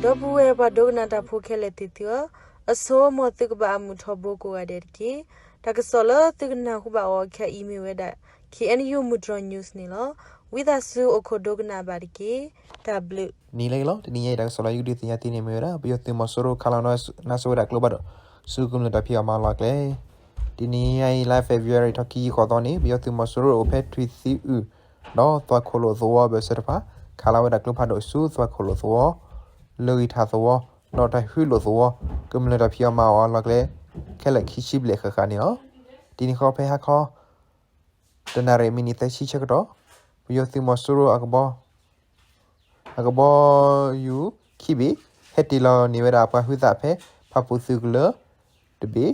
ဒီပုၢ်ဝဲၢ်ပှၤဒိကနၣ်တၢ်ဖိခဲလၢာ်သ့ၣ်သုဧၢ, အဆိ မ်သုကဘၣ်အမုာ်ထီဘိကိးဂၤဒဲးတက့ၢ်. တၢ်ကစီၣ်လၢသုကနၢ်ဟူဘၣ်အီၤခဲအံၤမ့ၢ်ဝဲဒၣ် K N U မုၢ်တြီၤ news န့ၣ်လီၤ. ဝံသးစူၤအိၣ်ခိးဒိကနၣ်ဘၣ်တက့ၢ်. တၢ်ဘျုး နံၤလၢအဂ့ၤလီၤ. တနံၤညါအံၤတၢ်ကစီၣ်လၢယကဒုးသ့ၣ်ညါသုန့ၣ်မ့ၢ်ဝဲဒၣ် ပယီၤသုးမီၤစိရိၤခးလီၤနါစိၤဝဲဒၣ်ကျိဖးဒိၣ် ဆူကမျၢၢ်တၢ်ဖံးအီၣ်မၤအီၣ်အလီၢ်အကျဲ တနံၤညါအံၤ လါ February ထီၣ်ခံဆံဃိးသီန့ၣ် ပယီၤသုးမီၤစိရိၤအိၣ်ဖဲထွံၣ်သံအုၣ် ဒီးသွၣ်ခိၣ်လိာ်သဝီဘၢၣ်စၢၤတဖၣ် ခးလီၤဝဲဒၣ်ကျိဖးဒိၣ်ဆူသွၣ်ခိၣ်လိာ်သဝီ လၢဂံၢ်ထၣ်သဝီ ဒီးတၢ်ဟုလိာ်သဝီ ကမျၢၢ်တၢ်ဖံးအီၣ်မၤအီၣ်အလီၢ်အကျဲ ခဲလၢာ်ခံဆံဘျဲၣ်ဃၣ်ဃၣ်န့ၣ်လီၤ. တနံၤဃီဖဲဟါခီ တနၣ်ရံၣ်မံးနံးသၢဆံဆၢကတီၢ် ပယီၤသုးမီၤစိရိၤအကဘီ အကဘီယူၤခံဘ့ၣ် ဟဲတ့ၢ်လီၤန့ၢ်ဝဲဒၣ်ပှၤဟုသၣ်ဖဲ ဖၣ်ပူၣ်သုးကလၢၤတဘ့ၣ် ဒီး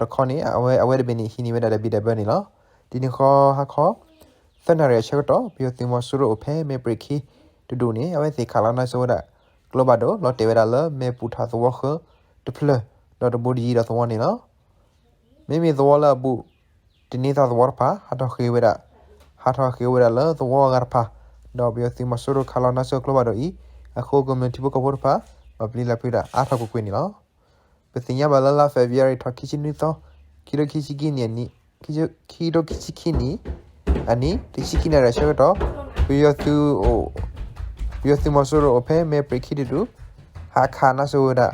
တခီန့ၣ် အဝဲ အဝဲတဘ့ၣ်န့ၣ် ဟံးန့ၢ်ဝဲဒၣ်တၢ်ဘံၣ်တၢ်ဘၢန့ၣ်လီၤ. တနံၤဃီဟါခီ သၢနၣ်ရံၣ်အဆၢကတီၢ် ပယီၤသုးမီၤစိရိၤအိၣ်ဖဲမဲၢ်ပြံးခံတဒူၣ်န့ၣ် အဝဲသ့ၣ်ခးလီၤနါစိၤဝဲဒၣ် ကျိဖးဒိၣ် လီၤတဲာ်ဝဲဒၣ်လၢမဲၢ်ပူၤထၣ်သဝီဃၢၤတဖျၢၣ် ဒီးတဘိတယံၤဒီးသဝီန့ၣ်လီၤ. မ့မ့ၢ်သဝီလၢအဘူး တန့ၢ်သးသဝီတဖၣ် ဟးထီၣ်ဃ့ၢ်ဝဲဒၣ် ဟးထီၣ်ဃ့ၢ်ဝဲဒၣ်လၢသဝီအဂၤတဖၣ် ဒီးပယီၤသုးမီၤစိရိၤခးလီၤနါစိၤကျိဖးဒိၣ်အံၤ အဃိကမျၢၢ်ထံဖိကီၢ်ဖိတဖၣ် မၤပျံၤလၢ်ပျံၤတၢ်အါထီၣ်ကွ့ၢ်ကွ့ၢ်န့ၣ်လီၤ. ပသ့ၣ်ညါဘၣ်လၢလါ February ထီၣ်ခံဆံနွံသီ ခံထိခံဆံခံနံၣ်အနံၤ ခံထိခံဆံခံနံၣ် အနံၤ တဆံခံနၣ်ရံၣ်အဆၢကတီၢ် ပယီၤသုး ပယီၤသုးမီၤစိရိၤအိၣ်ဖဲမဲၢ်ပြံးခံတဒူၣ် ဟးခးနါစိၤဝဲဒၣ်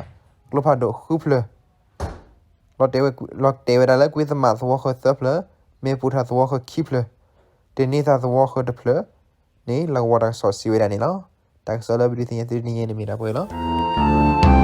ကျိဖးဒိၣ်ဃုဖျၢၣ် လီၤတဲာ်ဝဲဒၣ်လၢကွ့သမၣ်သဝီဃၢၤသၢဖျၢၣ်, မဲၢ်ပူၤထၣ်သဝီဃၢၤခံဖျၢၣ်, တန့ၢ်သးသဝီဃၢၤတဖျၢၣ်န့ၣ် လီၢ်ကဝီၤတၢ်ကစီၣ်စံးဝဲဒၣ်န့ၣ်လီၤ. တၢ်ကစီၣ်လၢပဒုးသ့ၣ်ညါသုတနံၤညါအံၤန့ၣ်မ့ၢ်ဒၣ်ပှဲၤလီၤ.